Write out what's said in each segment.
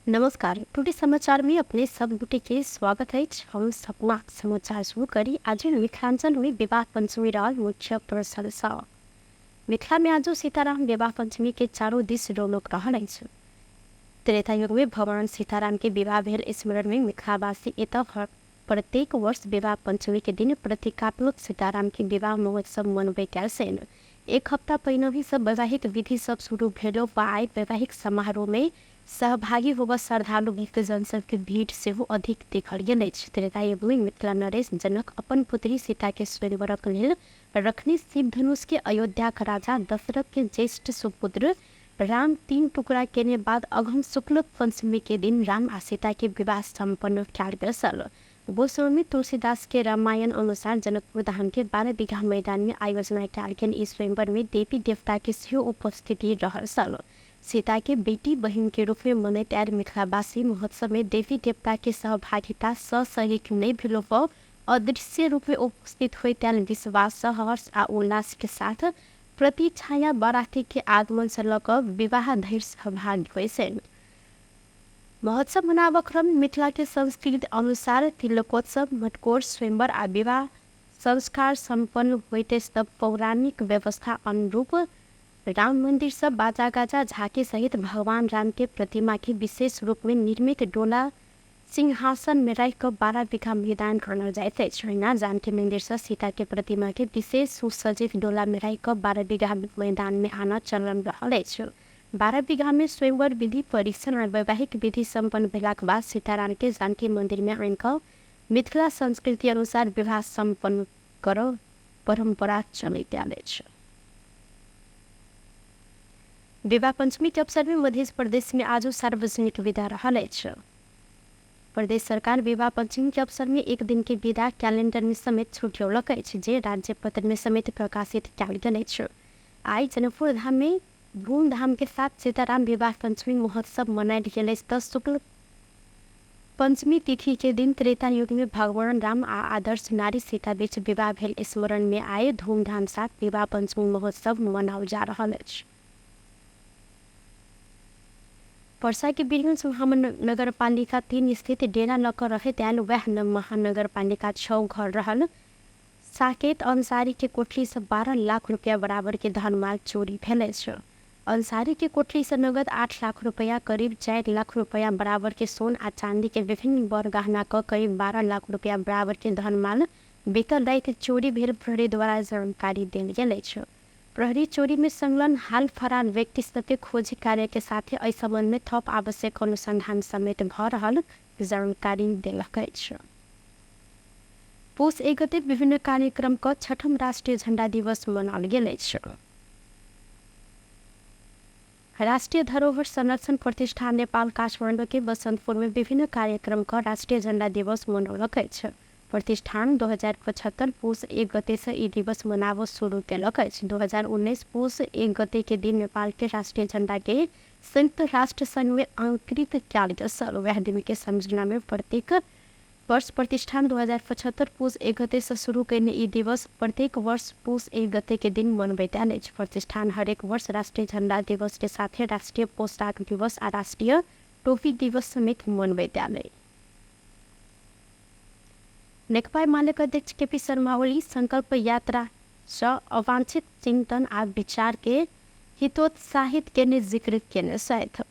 नमस्कार, टुडे समाचार में अपने सब गोटे के स्वागत अछि। हम सपना समाचार शुरू करी। आज मिथिलांचल में विवाह पंचमी रहल मुख्य प्रश्न सँ। मिथिला में आजो सीताराम विवाह पंचमी के चारो दिस रौनक रहल अछि। त्रेता युग में भगवान सीताराम के विवाह भेल स्मरण में मिथिलावासी एतय प्रत्येक वर्ष विवाह पंचमी के दिन प्रतीकात्मक सीताराम के विवाह महोत्सव मनबैत आयल छनि। एक हफ्ता पहिनहि सँ वैवाहिक विधि सब शुरू भेलो पर आइ वैवाहिक समारोह में सहभागी होबय श्रद्धालु भक्तजन सब के भीड़ सेहो अधिक देखल गेल अछि। त्रेता युग में मिथिला नरेश जनक अपन पुत्री सीता के स्वयंवरक लेल रखने शिव धनुष के अयोध्याक राजा दशरथ के ज्येष्ठ सुपुत्र राम तीन टुकड़ा केने बाद अगहन शुक्ल पंचमी के दिन राम आ सीता के विवाह सम्पन्न कयल गेल छल। गोस्वामी तुलसीदास के रामायण अनुसार जनकपुर धाम के 12 बीघा मैदान में आयोजना कयल गेल ई स्वयंवर में देवी देवता के सेहो उपस्थिति रहल छल। सीता के बेटी बहिन के रूप में मनैत आयल मिथिलावासी महोत्सव में देवी देवता के सहभागिता सशरीर नहि भेलो पर अदृश्य रूप में उपस्थित होइत आयल विश्वास सँ हर्ष आ उल्लास के साथ प्रतिछाया बाराती के आगमन सँ लऽ कऽ विवाह धरि सहभागी होइत छनि। महोत्सव मनाबऽ क्रम मिथिला के संस्कृति अनुसार तिलकोत्सव, मटकोर, स्वयंवर आ विवाह संस्कार सम्पन्न होइते सब पौराणिक व्यवस्था अनुरूप राम मंदिर सँ बाजा-गाजा, झांकी सहित भगवान राम के प्रतिमा के विशेष रूप में निर्मित डोला सिंहासन में राखि कऽ 12 बीघा मैदान आनल जाइत अछि। ओहिना जानकी मंदिर सँ सीता के प्रतिमा के विशेष सुसज्जित डोला में राखि कऽ 12 बीघा मैदान में आनऽ चलन रहल अछि। 12 बीघा में स्वयंवर विधि परीक्षण आ वैवाहिक विधि सम्पन्न भेलाक बाद सीताराम के जानकी मंदिर में आनि कऽ मिथिला संस्कृति अनुसार विवाह सम्पन्न करऽ परंपरा चलैत आयल अछि। विवाह पंचमी के अवसर में मध्य प्रदेश में आजो सार्वजनिक विदा रहल अछि। प्रदेश सरकार विवाह पंचमी के अवसर में एक दिन के विदा कैलेंडर में समेत छुट्यौलक अछि, जे राज्य पत्र में समेत प्रकाशित कयल गेल अछि। आइ जनकपुर धाम में धूमधाम के साथ सीताराम विवाह पंचमी महोत्सव मनायल गेल अछि तऽ शुक्ल पंचमी तिथि के दिन त्रेता युग में भगवान राम आ आदर्श नारी सीता बीच विवाह भेल स्मरण में आइ धूमधाम साथ विवाह पंचमी महोत्सव मनाओल जा रहल अछि। पर्सा के वीरगंज महानगरपालिका 3 स्थित डेरा लऽ कऽ रहैत आयल वएह महानगरपालिका 6 घर रहल साकेत अंसारी के कोठली सँ 12 लाख रुपया बराबर के धनमाल चोरी भेल अछि। अंसारी के कोठली सँ नगद 8 लाख रुपया, करीब 4 लाख रुपया बराबर के सोन आ चांदी के विभिन्न बर गहना क करीब 12 लाख रुपया बराबर के धनमाल बीतल राति चोरी भेल प्रहरी द्वारा जानकारी देल गेल अछि। प्रहरी चोरी में संलग्न हाल फरार व्यक्ति सबके खोजी कार्य के साथे एहि संबंध में थप आवश्यक अनुसंधान समेत भ रहल जानकारी देलक अछि। पुस 1 गते विभिन्न कार्यक्रम क छठम राष्ट्रीय झण्डा दिवस मनाओल गेल अछि। राष्ट्रिय धरोहर संरक्षण प्रतिष्ठान नेपाल काठमाडौँ के बसन्तपुर में विभिन्न कार्यक्रम क राष्ट्रिय झण्डा दिवस मनौलक अछि। प्रतिष्ठान 2075 पुस 1 गते सँ ई दिवस मनाबऽ शुरू केलक अछि। 2019 पुस 1 गते के दिन नेपाल के राष्ट्रिय झण्डा के संयुक्त राष्ट्र संघ में अंकृत कयल गेल छल। वएह दिन के सम्झना में प्रत्येक वर्ष प्रतिष्ठान 2075 पुस 1 गते सँ शुरू कयने ई दिवस प्रत्येक वर्ष पुस 1 गते के दिन मनबैत आयल अछि। प्रतिष्ठान हरेक वर्ष राष्ट्रिय झण्डा दिवस के साथे राष्ट्रिय पोशाक दिवस आ राष्ट्रिय टोपी दिवस समेत मनबैत आयल अछि। नेकपा एमालेक अध्यक्ष केपी शर्मा ओली संकल्प यात्रा सँ अवांछित चिन्तन आ विचार के हितोत्साहित केने जिक्र केने छथि।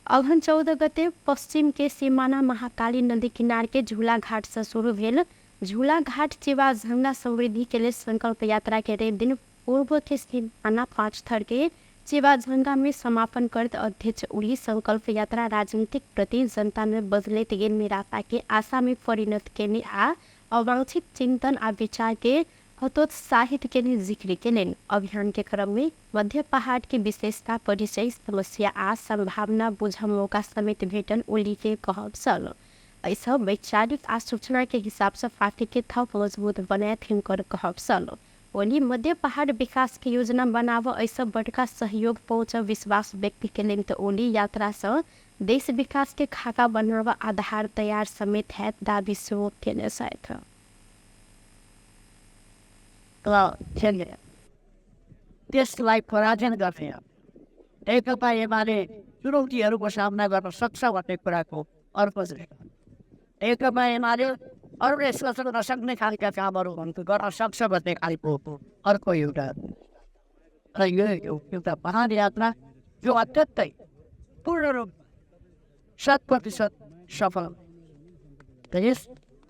अगहन 14 गते पश्चिमके सिमाना महाकाली नदी किनारके झुलाघाटसँ शुरू भेल झुलाघाट चिवाझङ्गा समृद्धिके लेल संकल्प यात्राके रवि दिन पूर्वके सिमाना 5 थरके चिवाझङ्गामे समापन करैत अध्यक्ष ओली संकल्प यात्रा राजनीतिक प्रति जनतामे बदलैत गेल निराशाके आशामे परिणत केने आ अवांछित चिन्तन आ विचारके हतोत्साहित केने जिक्र केलनि। अभियानके क्रममे मध्य पहाड़के विशेषता, परिचय, समस्या आ सम्भावना बुझऽ मौका समेत भेटल ओलीके कहब छल। अइसँ वैचारिक आ सूचनाके हिसाबसँ पार्टीके थप मजबुत बनाएत हिनकर कहब छल। ओली मध्य पहाड़ विकासके योजना बनाबऽ अइसँ बड्का सहयोग पहुँचऽ विश्वास व्यक्त केलनि त ओली यात्रासँ देश विकासके खाका बनाबऽ आधार तयार समेत हैत दाबी सेहो केने छथि। त्यसलाई पराजय गर्ने हो। नेकपा एमाले चुनौतीहरूको सामना गर्न सक्छ भन्ने कुराको अर्को नेकपा एमाले अरूले सोच्न नसक्ने खालका कामहरू गर्न सक्छ भन्ने खालको अर्को एउटा र यो एउटा महान यात्रा जो अत्यन्तै पूर्ण रूपमा 100% सफल र यस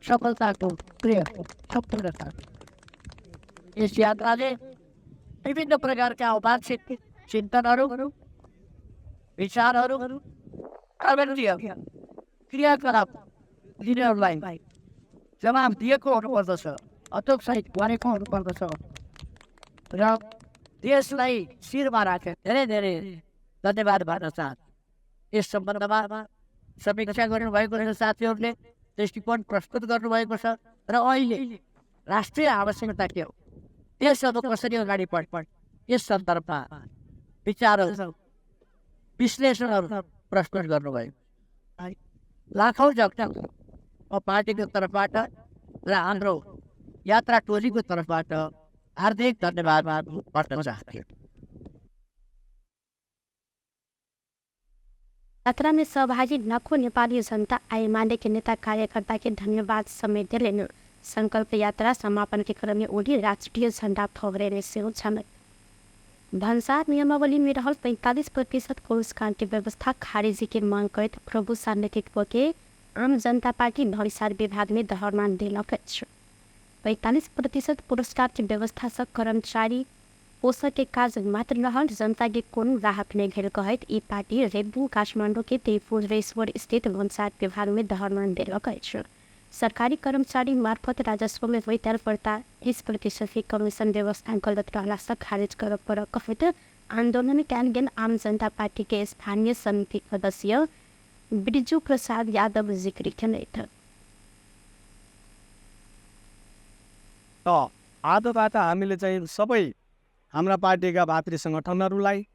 सफलताको क्रिया सम्पूर्णता यस यात्राले विभिन्न प्रकारका अवांछित चिन्तनहरू, विचारहरू, क्रियाकलाप तिनीहरूलाई जवाब दिएको हुनुपर्दछ, हतोत्साहित गरेको हुनुपर्दछ र देशलाई शिरमा राखेर धेरै धेरै धन्यवाद भन्न चाहन्छु। यस सम्बन्धमा समीक्षा गर्नुभएको छ, साथीहरूले दृष्टिकोण प्रस्तुत गर्नुभएको छ र अहिले राष्ट्रिय आवश्यकता के हो, देश अब कसरी अगाडि बढ्छ, यस सन्दर्भमा विचारहरू, विश्लेषणहरू प्रस्तुत गर्नुभयो। लाखौँ जनता म पार्टीको तर्फबाट र हाम्रो यात्रा टोलीको तर्फबाट हार्दिक धन्यवाद भन्न चाहन्छु। यात्रा में सहभागी लाखों नेपाली जनता एमाले के नेता कार्यकर्ता के धन्यवाद समेत देलनि। संकल्प यात्रा समापन के क्रम में ओली राष्ट्रिय झण्डा फहरेने सेहो छल। भन्सार नियमावली में रहल 45% पुरस्कार के व्यवस्था खारिजी के मांग करैत प्रभु शाह नेतृत्व के आम जनता पार्टी भन्सार विभाग में धरना देलक अछि। 45% पुरस्कार के व्यवस्था से कर्मचारी पोषक के काज मात्र रहल जनता के कोनो राहत नहि भेल कहैत ई पार्टी रेबू काठमाडौँ के त्रिपुरेश्वर स्थित भन्सार विभाग में धरना देलक अछि। सरकारी कर्मचारी मार्फत राजस्व में होइत आयल 45% के कमीशन व्यवस्था गलत रहला से खारिज करऽ पड़त कहैत आंदोलन कयल गेल आम जनता पार्टी के स्थानीय समिति सदस्य बिरजू प्रसाद यादव जिक्र केलथि। त आजबाट हामीले चाहिँ सबै हाम्रा पार्टीका भातृ सङ्गठनहरूलाई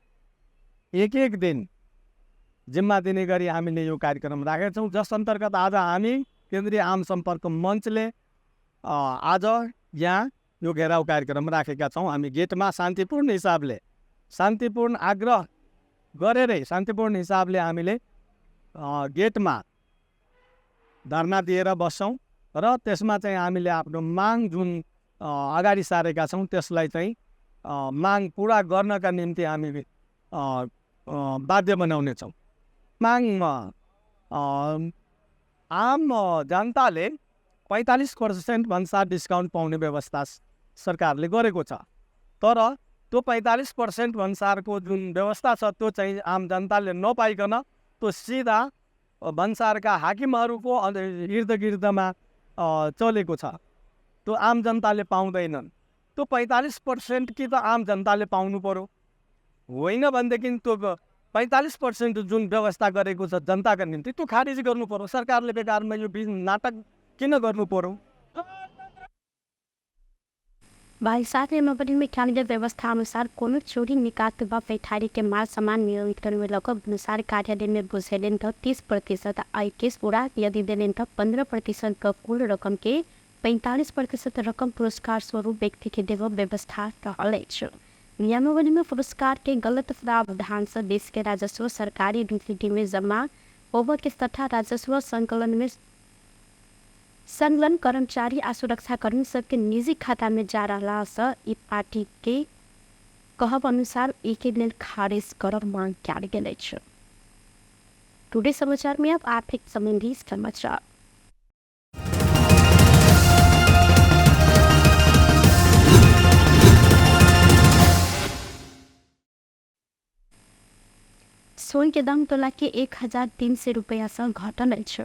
एक एक दिन जिम्मा दिने गरी हामीले यो कार्यक्रम राखेका छौँ, जस अन्तर्गत आज हामी केन्द्रीय आम सम्पर्क मञ्चले आज यहाँ यो घेराउ कार्यक्रम राखेका छौँ। हामी गेटमा शान्तिपूर्ण हिसाबले, शान्तिपूर्ण आग्रह गरेरै शान्तिपूर्ण हिसाबले हामीले गेटमा धरना दिएर बस्छौँ र त्यसमा चाहिँ हामीले आफ्नो माग जुन अगाडि सारेका छौँ त्यसलाई चाहिँ माग पुरा गर्नका निम्ति हामी बाध्य बनाउनेछौँ। माग आम जनताले 45% भन्सार डिस्काउन्ट पाउने व्यवस्था सरकारले गरेको छ, तर त्यो 45% भन्सारको जुन व्यवस्था छ त्यो चाहिँ आम जनताले नपाइकन त्यो सिधा भन्सारका हाकिमहरूको इर्द गिर्दमा चलेको छ, त्यो आम जनताले पाउँदैनन्। त्यो 45% कि त आम जनताले पाउनु पर्यो, होइन भनेदेखि त्यो 45% जुन व्यवस्था गरेको छ जनताका निम्ति त्यो खारिज गर्नु पर्यो। सरकारले बेकारमा यो नाटक किन गर्नु पर्यो? भन्सार नियमावली में कयल गेल व्यवस्था अनुसार कोनो चोरी निकास वा पैठारी के माल सामान नियंत्रण में लऽ कऽ भन्सार कार्यालय में बुझेलनि तऽ 30% आय के पूरा यदि देलनि तऽ 15% के कुल रकम के 45% रकम पुरस्कार स्वरूप व्यक्ति के देबऽ व्यवस्था रहल अछि। नियमावली में पुरस्कार के गलत प्रावधान से देश के राजस्व सरकारी नीति में जमा होबऽ के तथा राजस्व संकलन में संलग्न कर्मचारी आ सुरक्षाकर्मी सबके निजी खाता में जा रहला से ई पार्टी के कहब अनुसार ई के लेल खारिज करब मांग कयल गेल अछि। टुडे समाचार में अब आर्थिक संबंधी समाचार। सोन के दाम तोला के 1300 रुपया से घटल अछि।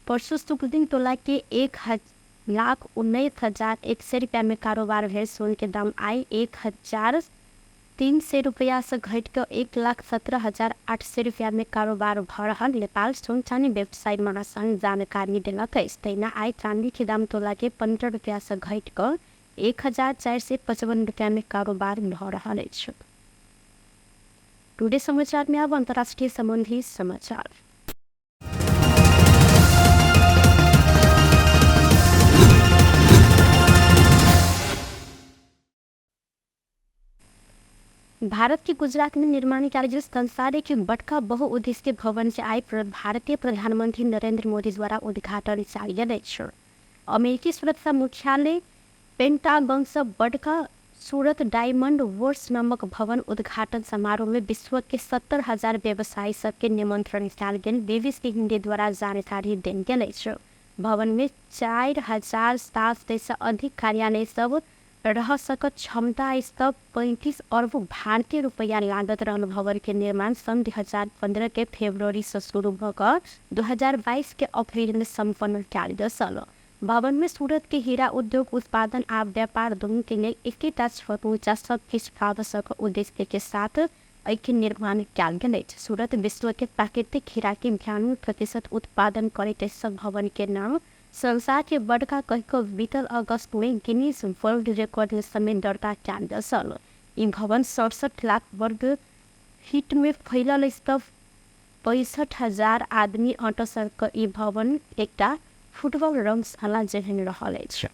परसों शुक्र दिन तोला के 1,19,100 रुपया में कारोबार भेल सोन के दाम आइ 1300 रुपया से घटि कऽ 1,17,800 रुपया में कारोबार भऽ रहल नेपाल सोन चानी व्यवसाय महासंघ जानकारी देलक अछि। तहिना आइ चांदी के दाम तोला के 15 रुपया से घटि कऽ 1455 रुपया में कारोबार भऽ रहल अछि। टुडे समाचार में अब अंतर्राष्ट्रीय संबंधी समाचार। भारत के गुजरात में निर्माण कार्य संसार के बड़का बहुउद्देशीय भवन से आइ भारतीय प्रधानमंत्री नरेंद्र मोदी द्वारा उद्घाटन कयल गेल अछि। अमेरिकी सुरक्षा मुख्यालय पेंटागन से बड़का सूरत डायमंड वर्स नामक भवन उद्घाटन समारोह में विश्व के 70,000 व्यवसायी सबके निमंत्रण कयल गेल बीबीसी हिंदी द्वारा जानकारी देल गेल अछि। भवन में 4,700 से अधिक कार्यालय सब रह सकत क्षमता सब 35 अर्ब भारतीय रुपैया लागत रहल भवन के निर्माण सन् 2015 के फरवरी से शुरू भऽ कऽ 2022 के अप्रैल में सम्पन्न कयल गेल छल। भवन में सूरत के हीरा उद्योग उत्पादन आ व्यापार दुनू के लेल एकेटा छत ऊँचा सब किछु पाबऽ उद्देश्य के साथ एहिके निर्माण कयल गेल अछि। सूरत विश्व के प्राकृतिक हीरा के 92% उत्पादन करैत सब भवन के नाम संसार के बड़का कहि कऽ बीतल अगस्त में गिनीज वर्ल्ड रिकॉर्ड में समेत दर्ता कयल गेल छल। ई भवन 67 लाख वर्ग फीट में फैलल अछि तऽ 65,000 आदमी अटऽ सक ई भवन एकटा फुटबॉल रंगशाला जेहन रहल अछि।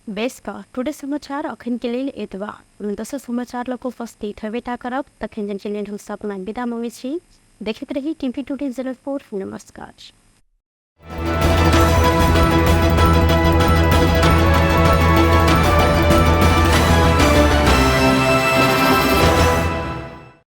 बेस कऽ टुडे समाचार अखन के लेल एतबा। दोसर समाचार लऽ कऽ उपस्थित हेबे करब, तखन के लेल हम सब अपना विदा मंगै छी। देखैत रही टीवी टुडे जनकपुर। नमस्कार।